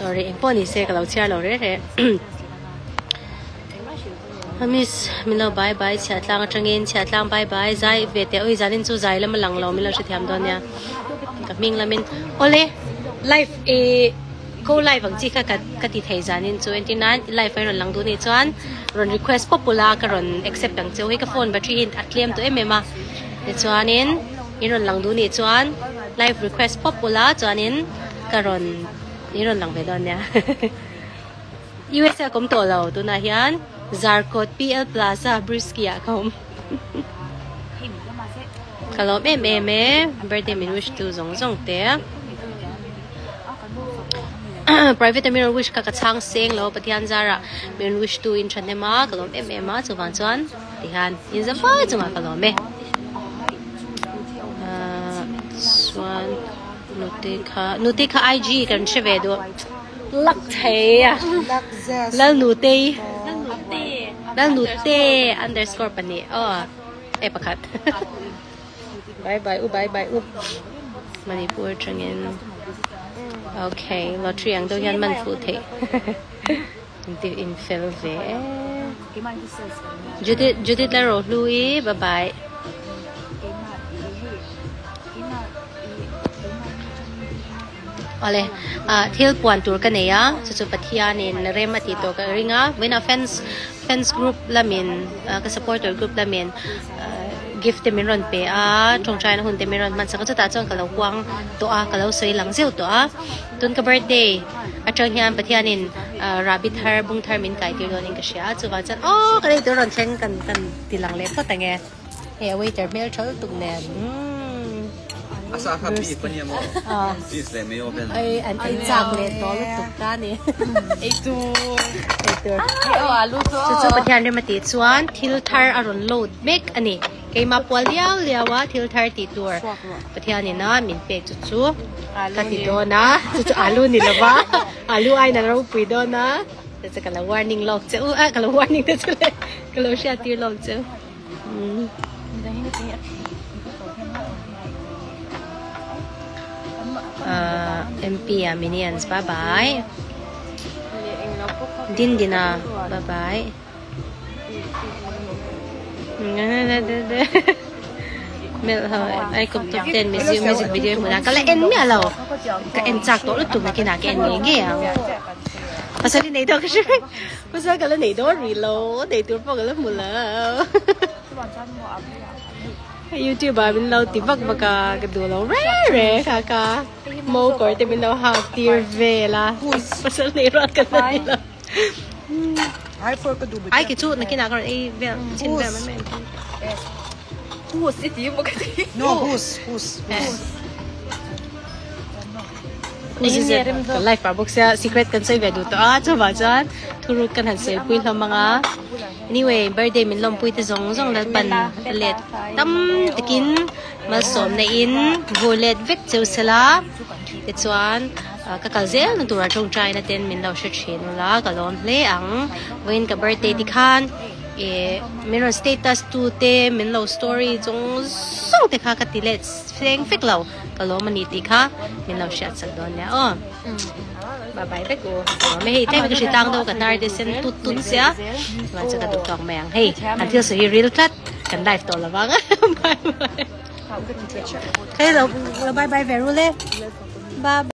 Sorry, eng pawh ni se ka lo chhiar lo reh reh. Miss min lo bye bye chhiah tlang atangin chhiah tlang bye bye zai ve teh ui zanin chu zai lam a lang lo min lo hrethiam dawn nia ka hming lamin awle live i go live ang chi kha ka ka ti thei zanin chu entir nan live a rawn lang duh nih chuan rawn request pawp ula ka rawn accept ang cheu hei ka phone battery hi a tlem tawh em em a tichuanin in rawn lang duh nih chuan live request pawp ula chuanin ka rawn in rawn lang ve dawn nia. USA ka awm tawh lo tunah hian Zarkawt PL Plaza Briski ah ka awm ka lawm em em e birthday min wish tu zawng zawng te private a min rawn wish kha ka chhang seng lo Pathian zarah min rawn wish tu in thahnem a ka lawm em em a chuvang chuan tihian in za vai chungah ka lawm e ah chuan nute kha nute kha IG kan hre ve duh. Lak thei a. Lalnutei Lalnute underscore pahnih aw e pakhat Bye bye u bye bye u Manipur atangin Okay lottery ang deuh hian man fuh theih Inti in fel ve e Judith Judith Lalrohlui bye bye. Awle, ah thil puan tur ka nei a, chu chu Pathianin rem a tih tawh ka ring a, vawiinah fans fans group lamin ah ka supporter group lamin ah gift te min rawn pe a, tawngtaina hun te min rawn hman sak a, chutah chuan ka lo huang tawh a, ka lo sawi lang zeuh tawh a, tun ka birthday atang hian Pathianin ah rahbi thar bung thar min kai tir dawnin ka hria a, chuvang chuan aw ka lei tur rawn thleng kan kan ti lang leh phawt ang e. Hei a waiter hmel tha lutuk nen umm. A sa kha beef a nia maw? Cheese leh mayo vel. Ei an ei chak leh tawh lutuk ta ni. Ei tur. Ei tur. Hei aw alu chu aw. Chu chu Pathian rem a tih chuan thil thar a rawn load mek a ni. Keimah pual liau liau a thil thar tih tur Pathian in a min pek chu chu ka ti dawn a. Chu chu alu ni lova alu aiin a ropui dawn a. Chu chu ka lo warning lawk che u a ka lo warning te chu le ka lo hriat tir lawk che u. MP a minions bye bye din dina bye bye melh ho ai kawp tawp ten music music video hmunah ka la en miah lo ka en chak tawh lutuk nakinah ka en ngei ngei ang pasal i nei tawh ka hre vek. Pasal ka la nei dawn rih lo, nei tur pawh ka la hmu lo. YouTube ah min lo ti vak vak a, ka duh lo reng reng kha ka mo kawr te min lo hak tir vel a, pasal nei rual ka la ni lo. Ai ki chu nakinah ka rawn ei vel chhin vel mai mai ang. No, who's, who's, who's. Ka live pah bawk sia secret kan sawi ve duh tawh a chuvah chuan thuruk kan han sawi pui hlawm ang a anyway birthday min lawmpui te zawng zawng lalpan a let tam takin malsawmna in vur let vek cheu sela tichuan ka kal zel na turah tawngtaina ten min lo hre thin ula ka lawm hle ang vawiin ka birthday tikhan ih min rawn status tu te min lo story zawng zawng te kha ka ti let thleng vek lo. Ka lawm a ni tih kha min lo hriat sak dawn nia aw. Bye bye vek u. Ka hei tlem ka hri tlang deuh ka hnar te sen tut tut sia. Chuan chu ka duh tawk mai ang. Hei an thil sawi hi ril tlat kan live tawh lo vang. Bye bye. Hei lo bye bye ve rul e. Bye bye.